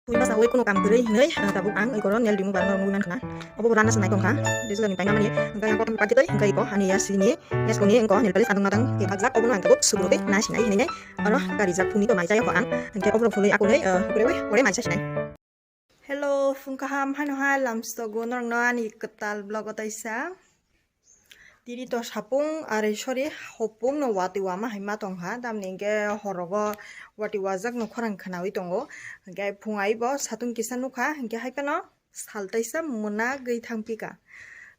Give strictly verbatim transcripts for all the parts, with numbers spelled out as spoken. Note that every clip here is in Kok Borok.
Pui basa ui kuno kam kwrwi hinwi, ah, tabuk ang ui koro nail remover no nugwi mankha na. Obo bo rana se nai tongkha. Digital ni paina mani, hingke yang kotor pati toi, hingke iko hani ya sini, ya skoni iko nail polish adung adung ke bajak, obo no ang tabuk sugro tei na sinai hinwi nai. Oro gari jak phungni to mai chaya ko ang, hingke obo phului ako nai, eh, kore ui, kore mai cha sinai. Hello, phung kaham hano hai lamstogo norok no ani kwtal vlog o taisa. Tini to sapung, are sorry, hopung no watwi wama hai ma tongkha, tamni hingke horogo watwi wajak no khorang khwnawi tongo, hingke phung aibo satung kisa nukha, hingke hai phano sal taisa mwnagwi thangpika,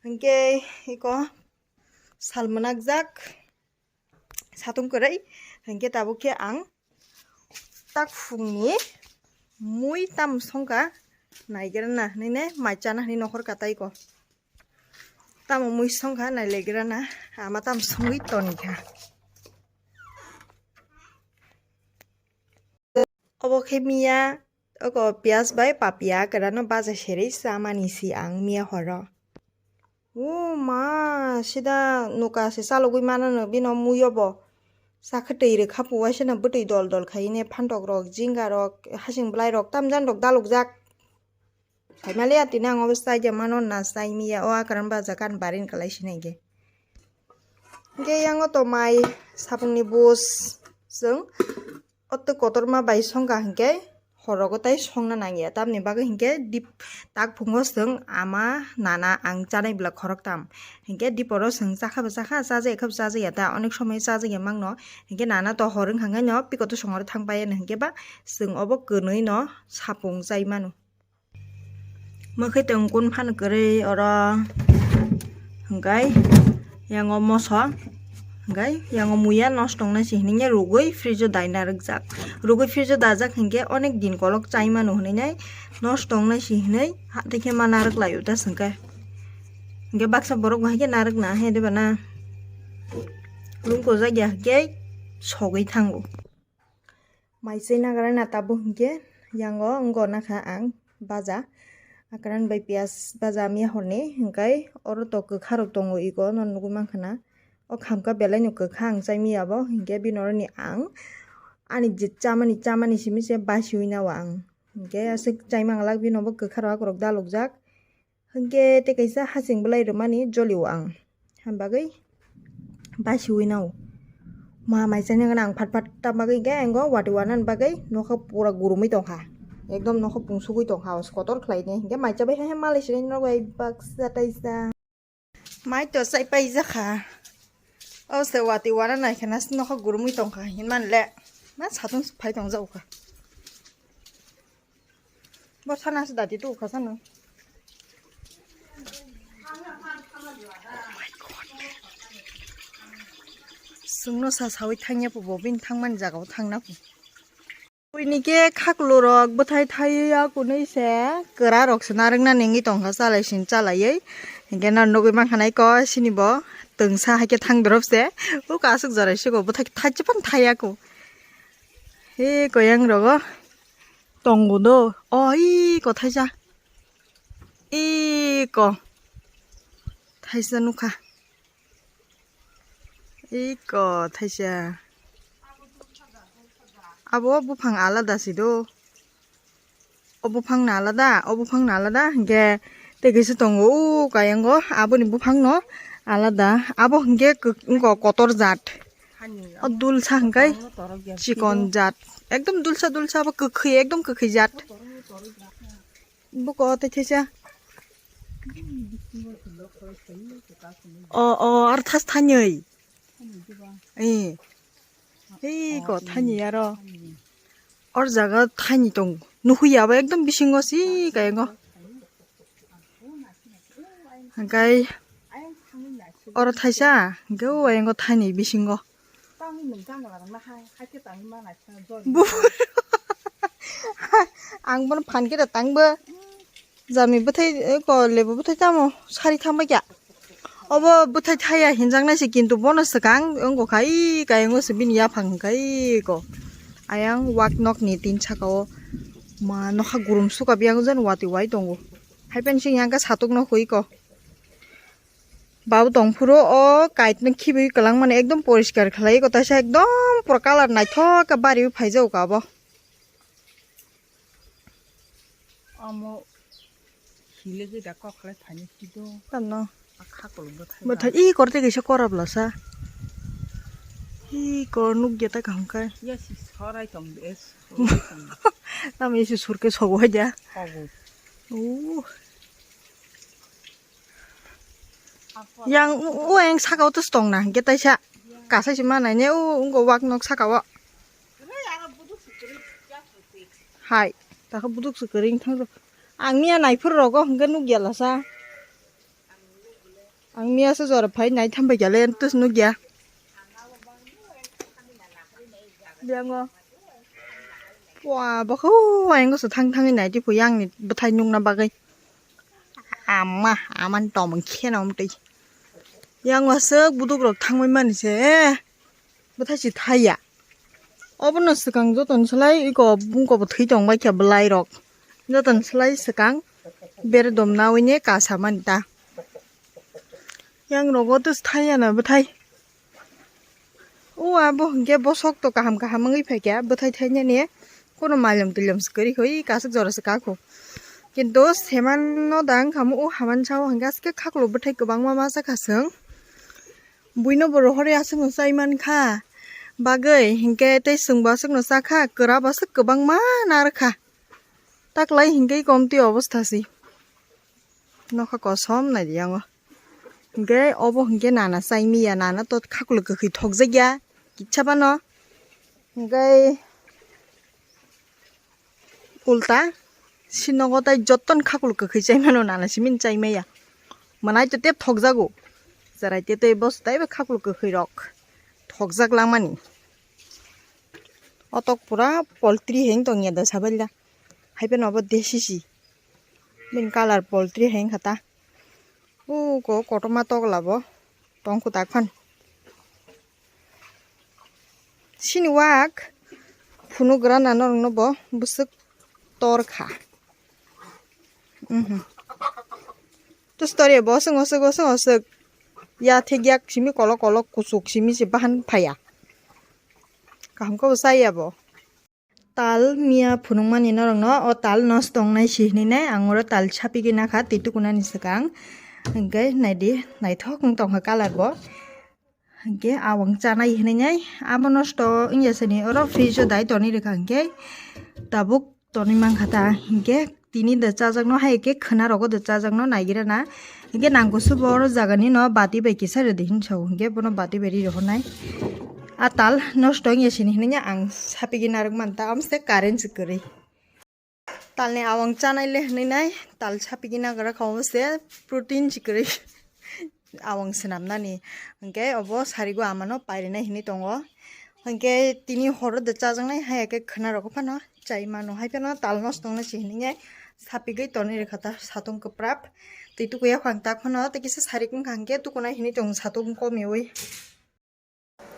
hingke iko sal mwnakjak satung kwrwi, hingke tabuk khe ang tak phungni mui tam songkha naigra na hinwi ne mai chana hinwi nokhor katai ko. Tamo mui songkha nailegra na ama tam songwi tonikha. Obo khe miya oko piyaj bai papia kwrano baja serwi chamani si ang miya horo. O ma, sida nuka se chalogwi mano no bini muiyo bo. Sakhe twi rwkha puwaisano bwtwi dol dol khaine phantok rok, jinga rok, hasing bwlai rok tamjani rok dalukjak. Saimaliya tini ang obo chaija mano na chaimiya o akran baja kan barin kalai sinai ge. Hingke yango to mai sapungni bus chwng o twi kotorma bai songkha hingke horogo tai songna nangya tamni bagwi hingke dip tak phungo chwng ama nana ang chanai bwla khoroktam hingke diporo chwng chakha bo chakha chajakya khe bo chajakya ta onek somoi chajakya mangno hingke nana to hor wngkha hingke no pikoto songoro thang pai ano hingke ba chwng obo kwnwi no sapung chai mano. Mwkhwi tongkun phano kwrwi oro hwnkhe yango moso hwnkhe yango muya nosto wngnai se hinwi rwgwi fridge o daina rwkjak. Rwgwi fridge o dajak hinkhe onek din kolok chai mano hinwi nai nosto wngnai se hinwi hatwi khe ma narwk laio ta swngkhe. Hinkhe baksa borok bo haikhe narwk na he de bana lungkojak ya hinkhe sogwi thango. Mai chai nagra na tabuk hinkhe yango wngkha ang baja. Akran bai piyaj baja miya horni hinkhai oro to kwkha rok tongo iko no nugwi mankha na. O khamkha belai no kwkha ang chai miya bo hinkhe bini oro ni ang ani je chamani chamani simi se basiwi nao ang. Hinkhe aswk chai manglak bini bo kwkha rok akorok dalukjak. Hinkhe tei kaisa hasing bwlai rwmani jolio ang. Ham bagwi basiwi nao. Ma mai chani gana ang phat phat ta bagwi hinkhe ang watwi wanani bagwi nokha pura gurumwi tongkha. Ekdom nokha pungsugwi tongkha o kotor khlainai. Hinkhe mai chabai hai hai malai sinai norok bai baksa taisa. Mai to chai paijakha. O se watwi wana nai khena nokha gurumwi tongkha hinmani le. Ma satung phai tongjago kha. Bo sana se dati tu kha sano. Sungno sa sawi thangya pu bo bini thangmani jaga o thangna pu. Buini khe khaklu rok bwthai thaiya kunui se kwra rok se narwkna nengwi tongkha chalai sin chalaiwi. Hinkhe nang nugwi mankha nai ko sini bo twngsa hai khe thang drop se. O aswk jorai se ko bwthai thaichapang thaiya ko. He koyang rogo. Tongo do. O, iko thaisa. Iko. Thaisa nukha. Iko thaisa. Abo buphang alada si do. O buphang na alada, o buphang na alada. Hinkhe tei kaisa tongo o kayango. Aboni buphang no alada. Abo hinkhe kwk-, wngkha kotor jat. O dulsa hingkai chikon jat. Ekdom dulsa dulsa bo kwkhwi, ekdom kwkhwi jat. Buko tei thaisa. O, o, ar thas thanwi. Eh. Ei ko thanwi aro. Or jaga thanwi tong. Nuhuya bo ekdom bisingo si kayango. Hingkai oro thaisa, hingke o ayang o thaini bisingo. Bu-, ang bono phan khe da tang bo. Jami bwthai, eh, ko lebu bwthai tamo sari thang bai kya. Obo bwthai thaya hinjak nai se, kintu bono swkang wngkha, i kayang o se bini yaphang hingka i ko. Ayang wak nok ni tin saka o ma nokha gurum suka biyang jan watwi wai tongo. Hai pen sing yang khe satok no hui ko. Babu tong phuru o kite no khibiwi kwlangmani ekdom poriskar khlai ko, taisa ekdom pura colour naithok khe bariwi phaijago abo. Amo hilegwi da kok khlai thani kido. Tamo. Akha kolok bwthai. Bwthai i korte kaisa korap lasa. I kor nukya ta kaham kai. Ya si sorai tong de. Tamo isi surke sogo hai da. Sogo. Uh. Yang u, u yang saka o tus tong na, hingke taisa. Kasai si ma nai ne u, ungko wak nok saka o. Hai, takha buduk se kwrwng thang rw. Ang miya naiphuru rogo hwnkhe nukya lasa. Ang miya se jora phai nai tham bai kya le tus nukya. Biyango. Wa, bokho, wa, yang se thang thangwi nai di phu yang ni bwthai nukna bagwi. Ama, aman tomung kheno mtwi. Yang waswk buduk rok thangwi mani se. Bwthai si thaiya. Obono swkang jotoni slai iko bungko bo thwi tong bai khe bwlai rok. Jotoni slai swkang bere dom nawi ne kasa mani ta. Yang rogo tus thaiya na bwthai. O abo hwnkhe bosok to kaham kaham wngwi phaikha bwthai thainani. Kono mailom tuilom se kwrwi kho, i kasuk jora se kakho. Kintu seman no da wngkha mo o haman sao hwnkhe aske khaklo bwthai kwbangma masa kha chwng. Buino bo rohorwi aswkno chai mankha bagwi hinkhe tei chwngbo aswkno chakha, kwrabo aswk kwbangma narwkha. Taklai hinkhe komtwi obostha se. Nokha kosom naidi yango. Hinkhe obo hinkhe nana chai miya, nana to khaklo kwkhwi thokjakya, kitsa phano. Hinkhe ulta, si nogo tai jottoni khaklo kwkhwi chai mano, nana simi chai maya. Mwnai to tep thokjago. Cherai te tei boss taibo khaklo kwkhwi rok thokjak langmani. Otok pura poultry heng tongya da sabaila. Hai phano obo desi si. Bini colour poultry hai wngkha ta. Uko kotorma tokla bo tongkho ta phano. Sini wak phunuk rana norokno bo bwswk torkha. Mhm. Tus torya bo oswk oswk oswk oswk. Ya thik yak simi kolok kolok kuchuk simi se bahan phaiya. Kaham khe bo chaya bo. Tal miya phunukmani norokno o tal nosto wngnai si hinwi nai ang oro tal sapigwi nakha twi tukunani swkang. Hinkhe naidi naithok wng tongkha colour bo. Hinkhe awang chanai hinwi nai abo nosto wngya sani oro fridge o dai tonwi rwkha hinkhe tabuk tonwi mankha ta hinkhe. Tini da chajakno hai khe khwna rogo da chajakno naigira na. Hinkhe nang kusu bo oro jagani no bati bai kisa rwdi hinwi sao hinkhe bono bati bai ri rohornai. A tal nosto wngya sini hinwi ang sapigwi narwk manta amse current se kwrwi. Talni awang chanai le hinwi nai tal sapigwi nagra kha se protein se kwrwi. Awang swnamnani hinkhe obo sarigo amano pairinai hinwi tongo. Hinkhe tini horo da chajaknai hai khe khwna rogo phano. Chai mano hai phano tal nosto wngna si hinwi nai sapigwi tonwi rwkha ta satung kwprap. Twi tukuya phang tak phano tei kisa sarik wngkha hinkhe tukunai hinwi tongo satung komiwi.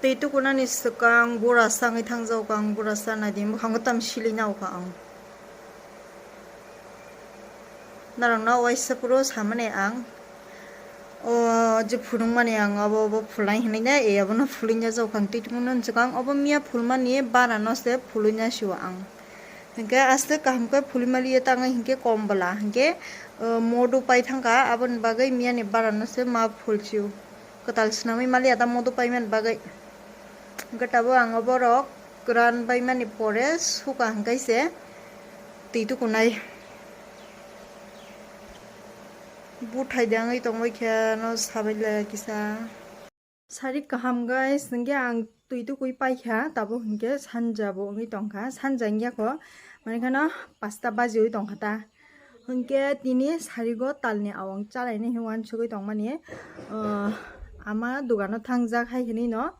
Twi tukunani swkang bura sangwi thangjago ang bura sanai di mwkhango tam sili nao kha ang. Narangno waisa phuru samani ang. O je phunukmani ang obo obo phulnai hinwi nai, e obono phulwi ya jao kha ang twi tongmani swkang obo miya phulmani bara no se phulwi ya sio ang. Hinkhe aste kaham khe phulwi maliya tangwi hinkhe kom bwla hinkhe, o, modu pai thangkha aboni bagwi miya ni bara no se ma phulsio. Kwtal swnamwi maliya ta modu paimani bagwi. Hinkhe tabuk ang oborok kwran paimani pore suka hinkhe se twi tukunai. Buthai de wngwi tongbai khe no sabai le kisa. Sarik kaham guys, hinkhe ang twi tukui paikha, tabuk hinkhe sanja bo wngwi tongkha, sanja wngya kho, mani kheno pasta bajiwi tongkha ta. Hinkhe tini sarigo talni awang chalainai hinwi uansugwi tongmani, ah, ama dogano thangjak hai hinwi no,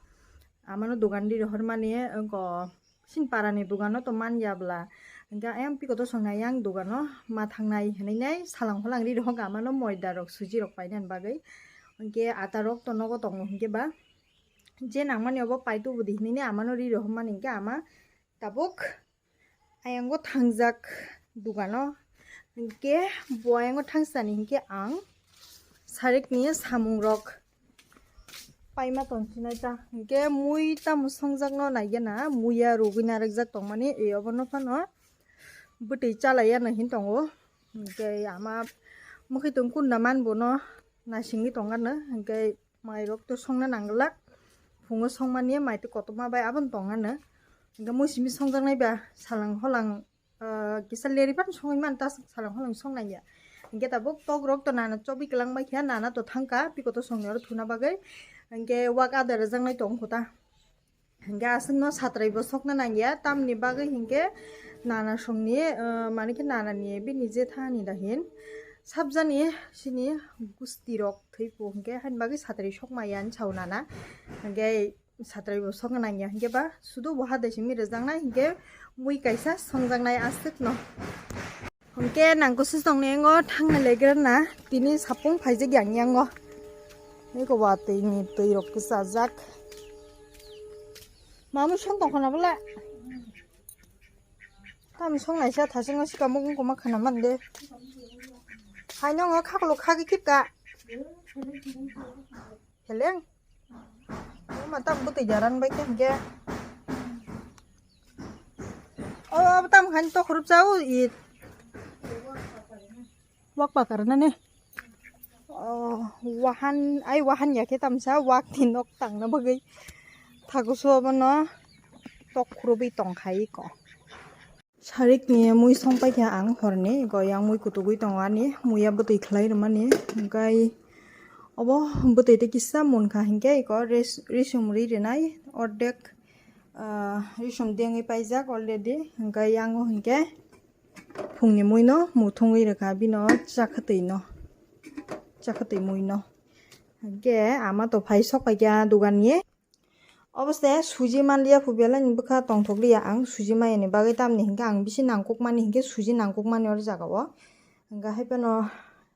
amano dogan ri rohormani, wngkha. Chini parani dogano to man ya bwla. Hinkhe ayang pikoto songnai ayang dogano ma thangnai hinwi nai salang holang ri rohok amano moida rok suji rok painani bagwi. Hinkhe ata rok to nogo tongo hinkhe ba je nangmani obo pai tubudi hinwi nai amano ri rohormani hinkhe ama tabuk ayango thangjak dogano. Hinkhe bo ayango thangsani hinkhe ang sarikni samung rok paima tongsinai ta. Hinkhe mui tamo songjakno naigena, muiya rugwi narwkjak tongmani, e obono phano bwtwi chalaiyano hin tongo. Hwnkhe ama mwkhwtwng kunda man bono naisingwi tongano, hwnkhe mairok to songna nangwlak. Phungo songmani mai twi kotorma bai abono tongano. Hwnkhe mui simi songjaknai ba salang holang, ah, kisa leri phano songwi mano, ta salang holang songnai ya. Hwnkhe tabuk tokrok to nana chobwi kwlang bai kha, nana to thangkha, bikoto songni oro thuna bagwi. Hwnkhe wak adai rwjaknai tong kho ta. Hwnkhe aswkno satrai bo sokna nangya, tamni bagwi hinkhe nana songni, ah, mani khe nanani bini jethani da hin. Sabjani sini gustirok thwipo hwnkhe, haini bagwi satrai sokma ya hinwi sao nana. Hwnkhe satrai bo sokna nangya, hwnkhe ba sudu bo hadai simi rwjaknai, hwnkhe mui kaisa songjaknai aswkno. Hwnkhe nang kusu tongni yango thangna legra na, tini sapung phaijak yang yango. Eko watwi ni twi rok kwchajak. Mamu song tong khana bole. Tam song naisa thasing o sika mukung koma khana mande. Haino ngo khaklo khagwi khipka. Heleng. Ma tam bwtwi jaran bai khe hwnkhe. O tam khan to khurup chao i. Wak pakar na ne. O wahan ai wahan ya khe tamsa wak ni nok tang na bagwi. Thakusu abono tok khurubwi tong khai ko. Sarik ni mui song paikha ang horni, iko yang mui kutugwi tongo ani, muya bwtwi khlai rwmani, hwnkhe obo bwtwi tei kisa munkha, hinkhe iko res-, risum ri rwnai, ordek, ah, risum dengwi paijak already, hwnkhe yang o hinkhe phungni mui no muthungwi rwkha, bino chakhwtwi no, chakhwtwi mui no. Hinkhe ama to phai sok paikha dugan ni. Obo se suji manliya phu belai ni bwkha tongthokliya ang suji mayani bagwi, tamni hinkhe ang bisi nangkukmani hinkhe suji nangkukmani oro jaga o. Hinkhe hai phano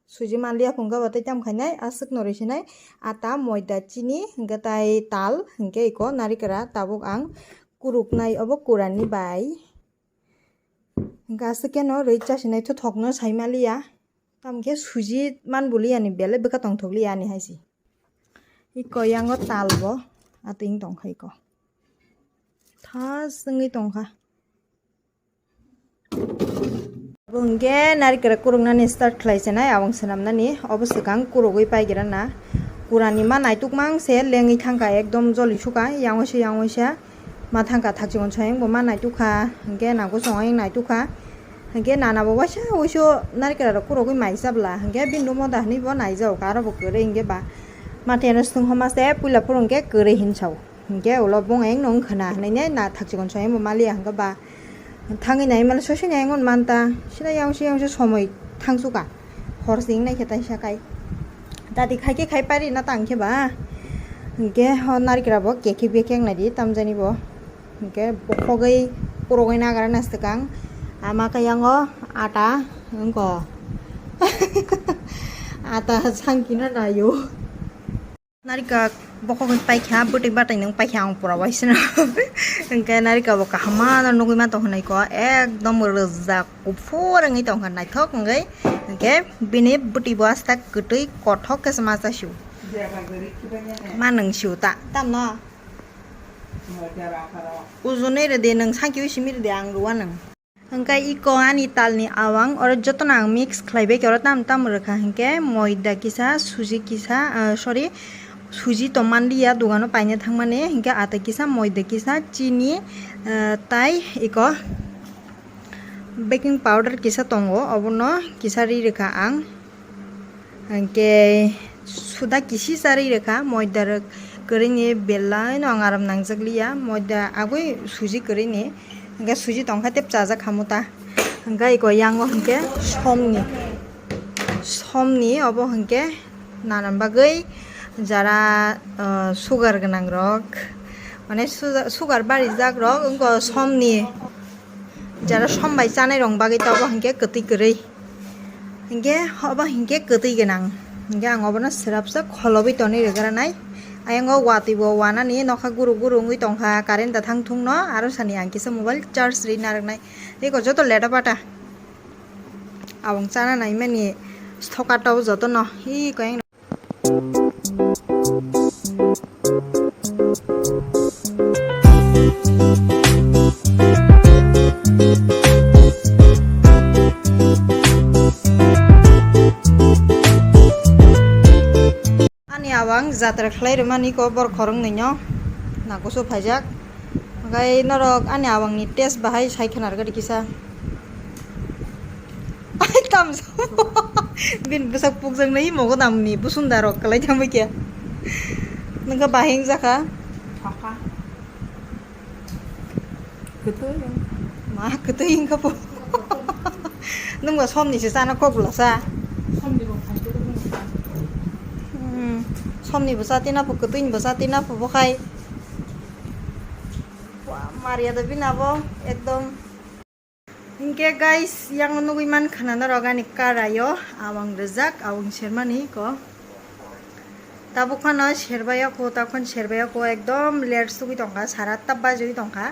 suji manliya phu wngkha bo tei tamo khainai aswk no rw sinai ata, moida, chini hinkhe tai tal hinkhe iko narikra tabuk ang kuruknai obo kurani bai. Hinkhe aswk khe no rwi chasi naithothok no sai maliya. Tamo khe suji man boliya ni belai bwkha tongthokliya ani hai se. Iko yango tal bo atwing tongkha iko. Thas wngwi tongkha. Bo hinkhe narikra kuruknani start khlai se nai, abong swnamnani obo swkang kurugwi paigira na. Kurani ma naituk mang se lengwi thangkha, ekdom joli sukha, yang waisa yang waisa. Ma thangkha thakchikon soyang bo ma naitukha, hinkhe nangkuk songwayang naitukha. Hinkhe nana bo waisa wuisu narikra rok kurogwi mai chabla, hinkhe bini room o da hinwi bo naijago, aro bo kwrwi hinkhe ba. Ma tei ano swngkha ma se puila phuru hinkhe kwrwi hinwi sao. Hinkhe ulo bongeng no wngkha na hinwi ne na thakchikon soyang bo maliya hinkhe ba. Thangwi nai mali sosi nai wng manta, sina yang se yang se somoi thangsuka. Hor sing nai khe taisa kai. Dadi khai khe khai pari na tang khe ba. Hinkhe ho narikra bo kekhe bekhe wng nai di tamjani bo. Hinkhe bokhogwi kurugwi nagra na swkang. Ama khe yango ata wngkho. Ata sangkina naio. Narikra bokhogwi paikha, bwtwi batai nung paikha ang pura waisano. Hinkhe narikra bo kaham ma no nugwi ma tong hinai ko, ekdom rwjak kuphur wngwi tongkha, naithok wngwi. Hinkhe bini bwtwi bo asta kwtwi kothok khe se ma cha sio. Ma nung sio ta, tamno? Ujunwi rwdi nung, sankhe wi simi rwdi, ang rwya nung. Hwnkhe iko ani talni awang oro jotono ang mix khlaibai khe oro tam tam rwkha, hinkhe moida kisa, suji kisa, ah, sorry, suji tong manliya dogano paina thangmani, hinkhe ata kisa, moida kisa, chini, ah, tai iko baking powder kisa tongo, obono kisa ri rwkha ang. Hinkhe suda kisi charwi rwkha, moida rok kwrwini belai no ang aram nangjak liya, moida agwi suji kwrwini, hinkhe suji tongkha tei chajak khamu ta. Hinkhe iko yango hinkhe somni, somni obo hinkhe nana bagwi jara, ah, sugar gwnang rok, mane sugar, sugar barijak rok wngkha somni, jara som bai chanai rok bagwi tabuk hinkhe kwtwi kwrwi. Hinkhe obo hinkhe kwtwi gwnang. Hinkhe ang obono swrapsa kholobwi tonwi rwgranai. Ayang o watwi bo wanani nokha guru guru wngwi tongkha, current da thang thungno, aro sani ang kisa mobile charge rwi narwknai. Tei ko joto leda pata. Abong chana naimani sthoka tao jotono. Hi koyang. Jatra khlai rwmani ko bor khoroknwi no nakoso phaijak. Hwnkhe norok ani awang ni test bahai sai khna rwgadi kisa. Ai tamsa. Bini bwsak pukjak nai mogo namni busunda rok kwlai tangwi khe. Nokha bahai wngjakha. Kwtwi. Ma kwtwi wngkha po. Nwng ba somni se chana kok bwlasa. Somni bo khai khe nwng sa. Hmm, somni bo chati na po, kwtwi ni bo chati na po bo khai. Wah, Maria da bina bo ekdom. Hinkhe guys, yang nugwi man khana norok ani karayo awang rijak, awang sermani ko. Tabuk phano serbaya ko, tabuk phano serbaya ko, ekdom late sugwi tongkha, sara atta bajwi tongkha.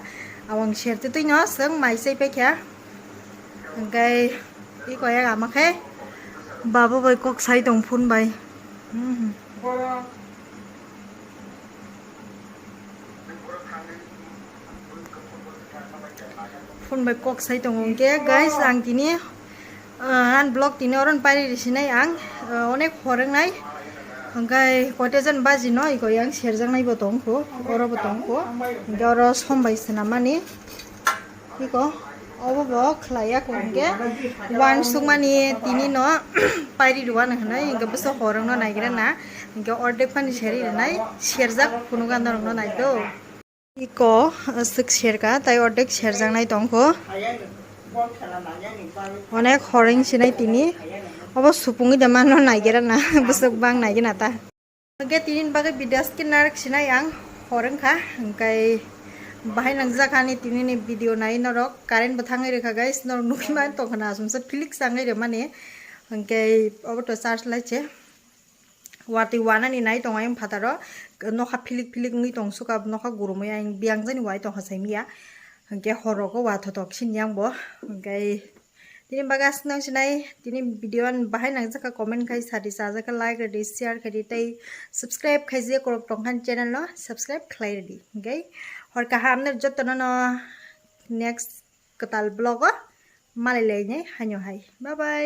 Awang sertwi twino chwng mai chai paikha. Hwnkhe iko yak ama khe baba bai kok sai tong phone bai. Hmm. Phone bai kok sai tongo hwnkhe, guys, ang tini, ah, ani vlog tini oro pairi risinai ang, ah, onek hor wngnai. Hwnkhe koita jan baji no iko yang serjaknai bo tongkho, oro bo tongkho. Hwnkhe oro som bai swnam mani. Iko, obo bo khlaiya kho hwnkhe, uansukmani tini no pairi rwano hwnwi, hwnkhe bwsa hor wngno naigra na, hwnkhe ordek phani seri rwnai, serjak phunukha norokno naitho. Iko, aswk serka, tai ordek serjaknai tongkho. Onek hor wngsinai tini, obo supungwi da mano naigra na, bwswk bang naigena ta. Hwnkhe tini bagwi video skip narwk sinai ang hor wngkha, hwnkhe bahai nangjak ani tini ni video nai norok, current bo thangwi rwkha guys, norok nukhi man tongkha na asumsa philik changwi rwmani, hwnkhe obo to charge lai se watwi wanani nai tongo ayang phataro, nokha philik philik wngwi tong sukha, nokha gurumwi ayang biyang jani wai tongkha saimya, hwnkhe hor rogo wathotok sini yang bo, hwnkhe Tini bagwi aswk nang sinai, tini video an bahai nangjakha comment khai sadi, chajakha like rwdi, share khaidi tei subscribe khaijak korok tongkha channel no subscribe khlai rwdi. Hwnkhe hor kaham nw jotono no next kwtal vlog o malai lainai haino hai. Bye bye.